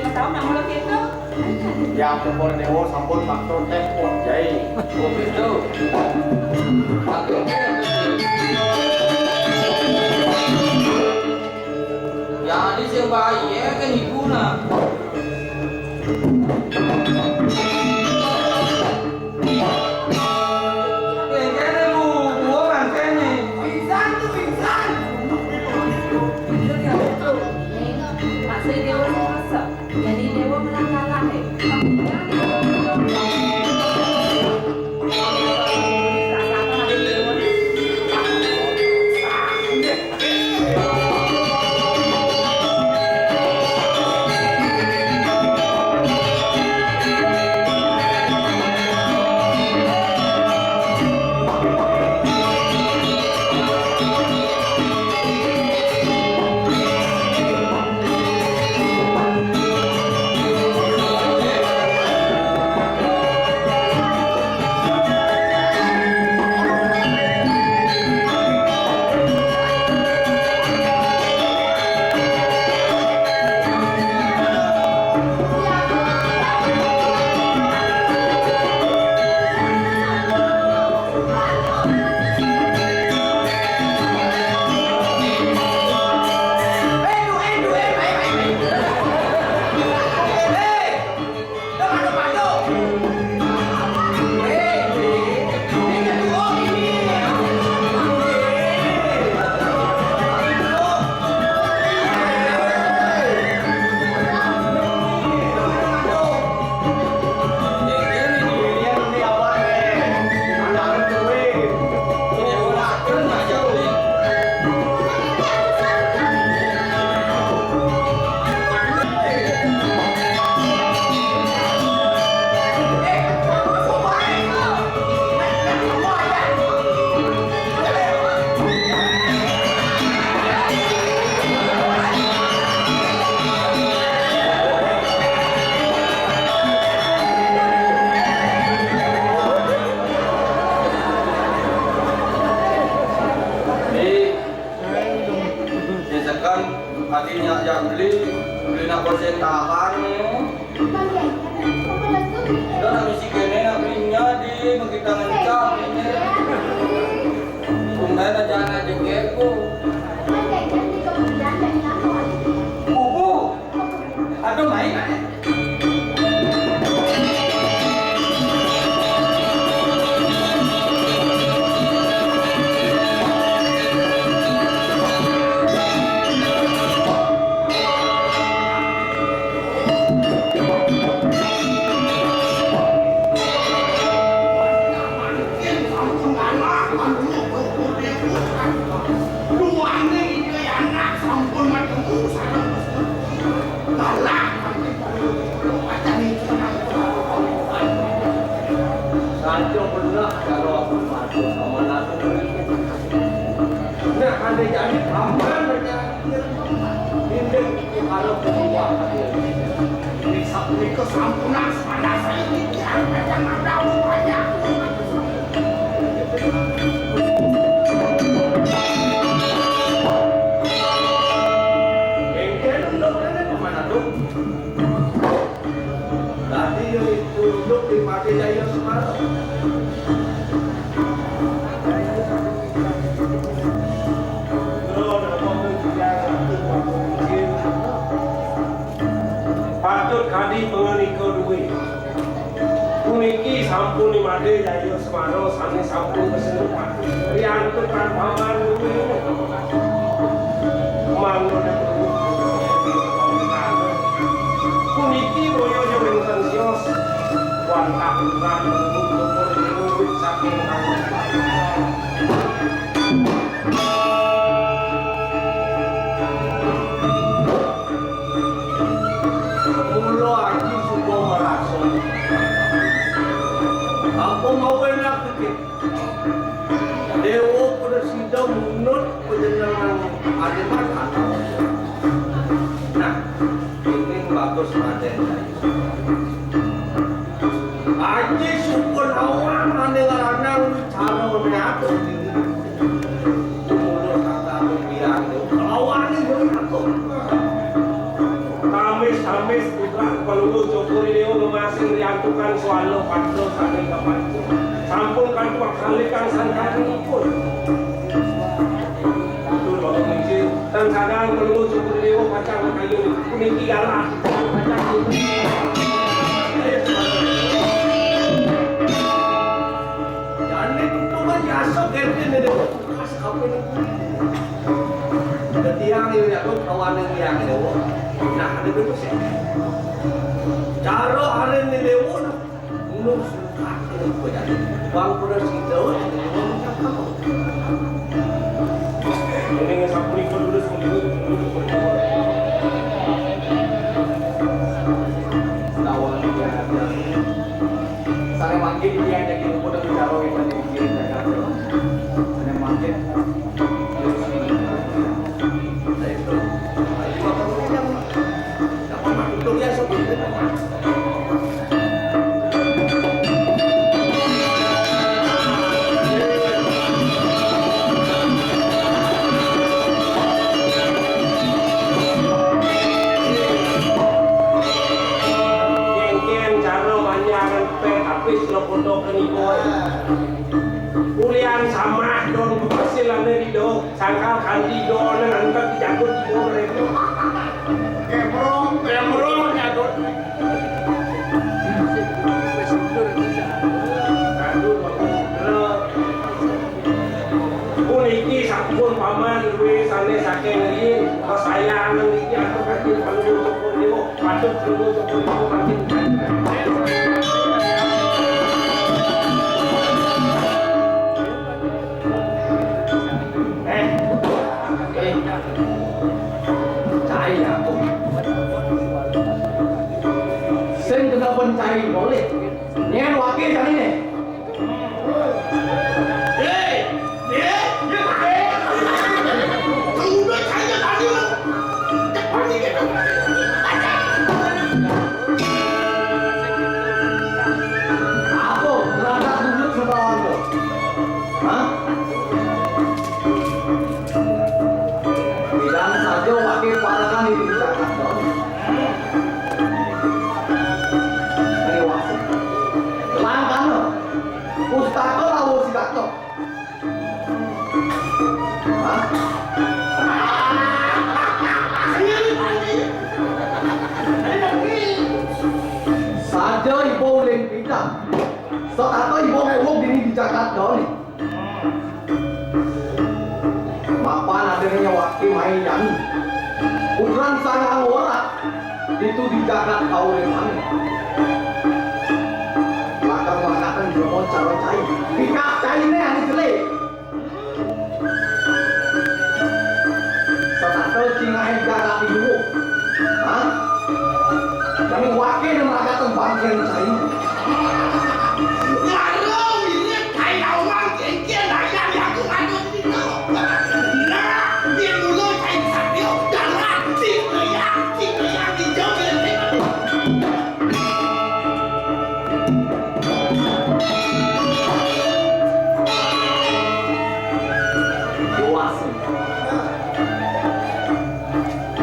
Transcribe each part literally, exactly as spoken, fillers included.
Tahu nak mula kita? Ya, syukur dewa sampun matur teh pun jai. Oh, gitu. Ya, ini sing bayi ya, kan ibu nak. Pingsan tuh, pingsan. Iya, iya, betul. Mak saya dia orang masak. Jadi dewa menang kalah, eh. Misalkan hatinya yang beli, beli nak persentahan, ya. Udah nak misi kene, nak belinya di, kita ngencang ini. Tumben aja anak jengkeku. Bubu. Aduh, main. Duane iki anak sampun matemu sareng Gusti. Galak. Sanjung bener kalau aku masuk sama aku. Nah, andai jadi aman, andai jadi dinding kalau berubah. Bisa beli kesampunan sepanjang saya ini, jangan ada upaya. Engke nunduk kene kemana tuh? Tadi yo ditunjuk di Pati Jaya Semara. Lo nama tuh dia ngatur waktu mungkin. Patut kadi panganika duwe. Puniki sampun nimade Jaya Semara sane sampun kesenupan. Riantukan paman duwe. Mangda puniki boya wenten sios. Wantah putra saking Mula aji suba marasa. Apa mawenak iki? Dewa prasida munut panjenengan Adimat Atau. Nah, ini bagus Raden. Aji suba nawang ane lanang wicara menyatu diri. Mula kata biang kelawane yo aku. Tamis-tamis Palungguh Cokor I Déwa ngemasing riantukan swala patra saking kapanca. Sampun kantuk kalih kang santaranipun. Atur Bapak Mungkin, tan sadar Palungguh Cokor I Déwa pacang kayun puniki galah. Pacang Jani tutukan jasa kenten ada. Tetiang yo jago kawanan tiang dewa. Nah, ada dulu sih. Cara aren ni dewa nah. Menurut suka dengan kau jadi. Bang pernah sida. Ini yang sapuri kau dulu. Lawan dia ada. Sané mangkin titiang jagi luput dari cara wibané inggih Jakarta. Sané mangkin. Kénkén cara manyaran Pé, tapi sira podo keniku. Ulian samah don kebersilané di do, sangkal kandi do nang angkat dijagut di do rébu. Kemrong, kemrong nyagut. Aduh, puniki sampun paman duwé sané saking riyin, kesayangan niki atur kanthi panulung syukur dewa. Patut krungu syukur iku makin. Eh, eh, cai aku. Sing kena pun cai boleh. Nyen wakil cai nih. Apa? Neraka duduk setawanku. Hah? Bilang saja wakil parangan itu dicatat dong. Ini wakil. Langkana. Pustaka lawa sidata. Hah? Saja iba uling pidan. Setata iba ngewuk dini di Jakarta ni. Mapan adanya wakil mai jani. Putran sangang ora. Ditu di jagat kauripan. Lakar lakatan jero cara cai. Pikak cainé anu jelé. Setata cingahé jagat di duwur. Hah? Kami wakil lakatan bangkén cai. Ngaro mirip cai lawan kénkén daya yang aku anu. Nah, yen mula cai satya, dalan, sing meriah, sing meriah, dijawab. Luas.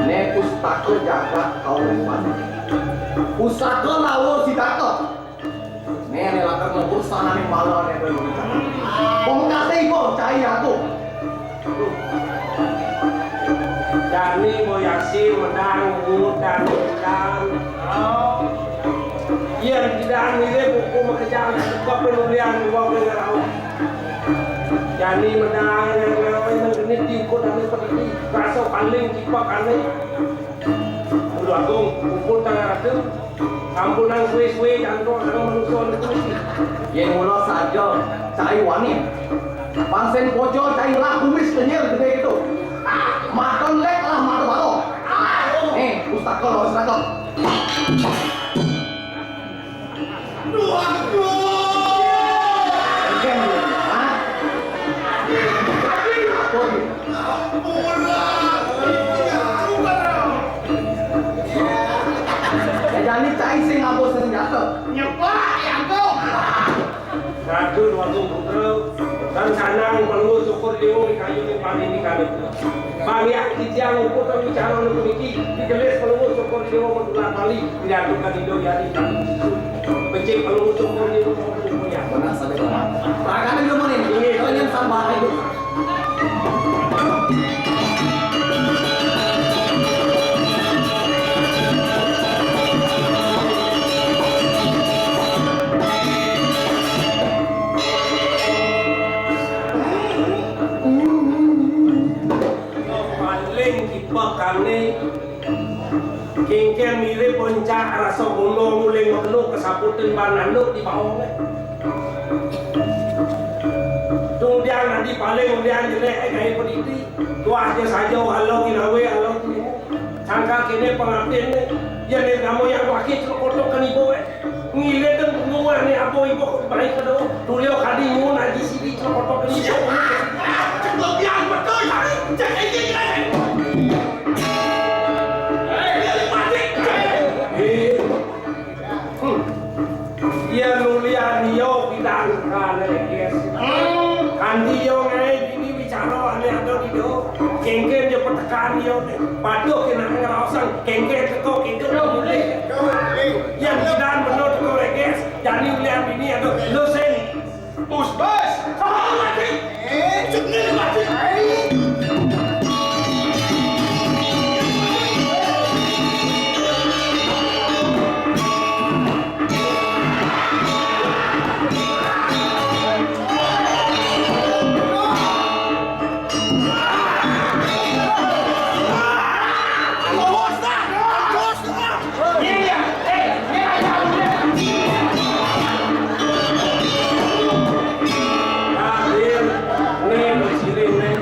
Né pustaka jagat kauripan. Pusaka lawa sidata. Né, né lakar ngebut sanané malah né dulu. Pemekate ibu cai aku. Jani boyasi medang ngutang utang. Yén tidak mirip buku makejang kepenulian dua belas. Jani medang yang ngapain nang genit diikut ane peduli. Rasa paling cipak ane. Guru Agung, kumpul tangan ratu. Sampunang suwe-suwe jantung sareng manusa niku. Yen mula saja cai wani. Pang sing pojo cai lah kumis kenyir gedhe gitu. Maton lek lah maton baro. Eh, pustaka lo seragam. Duh, aduh. Hah? Apa dia? Ampura. Jani cai sing nganggo senjata. Nyepak, ya, Kong. Ratu Déwagung Putra, tan sandang Palungguh Cokor I Déwa ing kayuning pari ing kali. Panggihat titiang uput wicara puniki, digelis Palungguh Cokor I Déwa madular Bali, diantukan Ida Hyang Hyang Becik Palungguh Cokor I Déwa. Benar, sampai benar. Ragane yo muni. Inggih. Kalian sampai itu. Paling kipekane kengken mirip oncak rasa gunung uling mekenu kesaputin ban anduk di bawah. Tungdian adi paling undian jelek gawe peniti. Tuahnya saja walau ginawe walau tulimu. Sangka kene pengabdine, yen ning kamu yang wakil celok kotok kenibo, eh. Ngilit dan bunga ne abo ibo baik kedo. Tulio kadi nyuwun aji sidi celok kotok kenibo. Celok yang betul, cari cek ini, cek. Eh, dia mati. Eh. Hmm. Yen ulian iya pidangkane, Ges. Hmm. Kanthi iya ngae dini wicara ane ada dina. Kengken ya petekan iya. Patuh kena ngraosang kengken teko kengken mulih. Yen pidan bener teko, Ges. Jani ulian dini ada lho sing. Bus, bus. Salah lagi. Eh, cek ni lagi. Hadir, nih, bersihin, nih.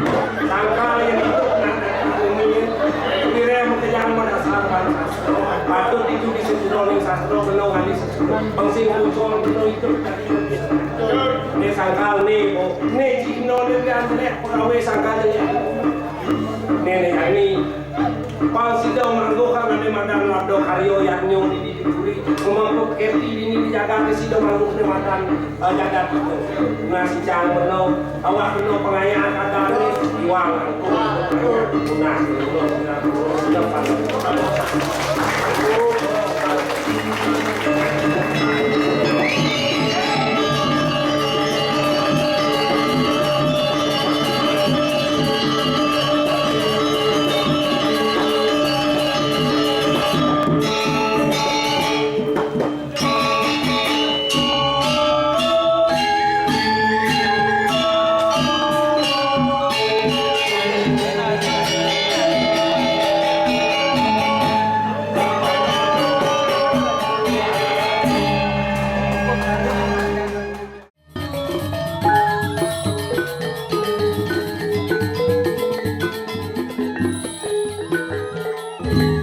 Sangkal yang itu, nah, nah, ini, ini, yang mau kejar, mau dasar, mau dasar. Patut itu disepuro ning sastra, kena wali sesuro. Bang sing kucol, kena itu. Nih, sangkal, nih, oh. Nih, Cino, nih, dia, nih, pegawai sangkal, nih. Nih, nih, ini. Pang sida mangguh kang ane madan labda karya yadnya di duri. Ngomong keti dini di jagat sida mangguh ne madan, eh, jagat itu. Nah, si cang beno, awak beno pengayaan kadane, iwang angkuh. Nah, nah, nah, nah, nah,